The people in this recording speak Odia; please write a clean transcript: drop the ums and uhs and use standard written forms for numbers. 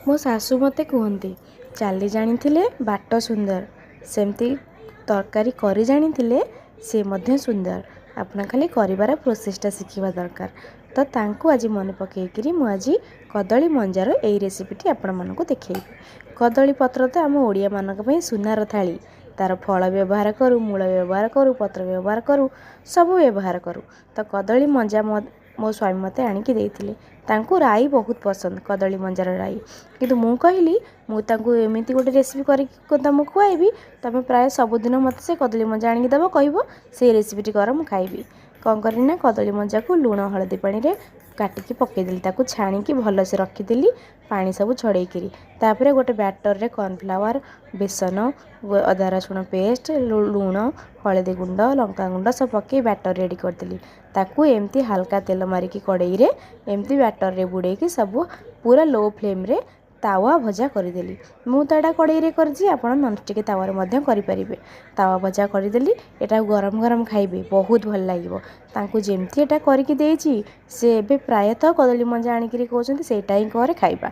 ମୋ ଶାଶୁ ମୋତେ କୁହନ୍ତି, ଚାଲି ଜାଣିଥିଲେ ବାଟ ସୁନ୍ଦର, ସେମିତି ତରକାରୀ କରି ଜାଣିଥିଲେ ସେ ମଧ୍ୟ ସୁନ୍ଦର। ଆପଣ ଖାଲି କରିବାର ପ୍ରୋସେସ୍ଟା ଶିଖିବା ଦରକାର। ତ ତାଙ୍କୁ ଆଜି ମନେ ପକାଇକିରି ମୁଁ ଆଜି କଦଳୀ ମଞ୍ଜାର ଏଇ ରେସିପିଟି ଆପଣମାନଙ୍କୁ ଦେଖେଇବି। କଦଳୀ ପତ୍ର ତ ଆମ ଓଡ଼ିଆମାନଙ୍କ ପାଇଁ ସୁନାର ଥାଳି। ତା'ର ଫଳ ବ୍ୟବହାର କରୁ, ମୂଳ ବ୍ୟବହାର କରୁ, ପତ୍ର ବ୍ୟବହାର କରୁ, ସବୁ ବ୍ୟବହାର କରୁ। ତ କଦଳୀ ମଞ୍ଜା ମୋ ସ୍ୱାମୀ ମୋତେ ଆଣିକି ଦେଇଥିଲେ। ତାଙ୍କୁ ରାଇ ବହୁତ ପସନ୍ଦ, କଦଳୀ ମଞ୍ଜାର ରାଇ। କିନ୍ତୁ ମୁଁ କହିଲି, ମୁଁ ତାଙ୍କୁ ଏମିତି ଗୋଟେ ରେସିପି କରିକି ତୁମକୁ ଖୁଆଇବି, ତୁମେ ପ୍ରାୟ ସବୁଦିନ ମୋତେ ସେ କଦଳୀ ମଞ୍ଜା ଆଣିକି ଦେବ, କହିବ ସେଇ ରେସିପିଟି କର, ମୁଁ ଖାଇବି। କ'ଣ କରିଲି ନା, କଦଳୀ ମଞ୍ଜାକୁ ଲୁଣ ହଳଦୀ ପାଣିରେ କାଟିକି ପକାଇଦେଲି। ତାକୁ ଛାଣିକି ଭଲସେ ରଖିଦେଲି ପାଣି ସବୁ ଛଡ଼େଇକିରି। ତାପରେ ଗୋଟେ ବ୍ୟାଟର୍ରେ କର୍ଣ୍ଣଫ୍ଲାୱାର୍, ବେସନ, ଅଦା ରସୁଣ ପେଷ୍ଟ, ଲୁଣ, ହଳଦୀ ଗୁଣ୍ଡ, ଲଙ୍କା ଗୁଣ୍ଡ ସବୁ ପକାଇ ବ୍ୟାଟର୍ ରେଡ଼ି କରିଦେଲି। ତାକୁ ଏମିତି ହାଲକା ତେଲ ମାରିକି କଡ଼େଇରେ ଏମିତି ବ୍ୟାଟର୍ରେ ବୁଡ଼େଇକି ସବୁ ପୁରା ଲୋ ଫ୍ଲେମ୍ରେ ତାୱା ଭଜା କରିଦେଲି। ମୁଁ ତ ଏଇଟା କଡ଼େଇରେ କରିଛି, ଆପଣ ନନ୍ଷ୍ଟିକ୍ ତାୱାରେ ମଧ୍ୟ କରିପାରିବେ। ତାୱା ଭଜା କରିଦେଲି। ଏଟାକୁ ଗରମ ଗରମ ଖାଇବେ, ବହୁତ ଭଲ ଲାଗିବ। ତାଙ୍କୁ ଯେମିତି ଏଇଟା କରିକି ଦେଇଛି, ସେ ଏବେ ପ୍ରାୟତଃ କଦଳୀ ମଞ୍ଜା ଆଣିକିରି କହୁଛନ୍ତି, ସେଇଟା ହିଁ କରେ, ଖାଇବା।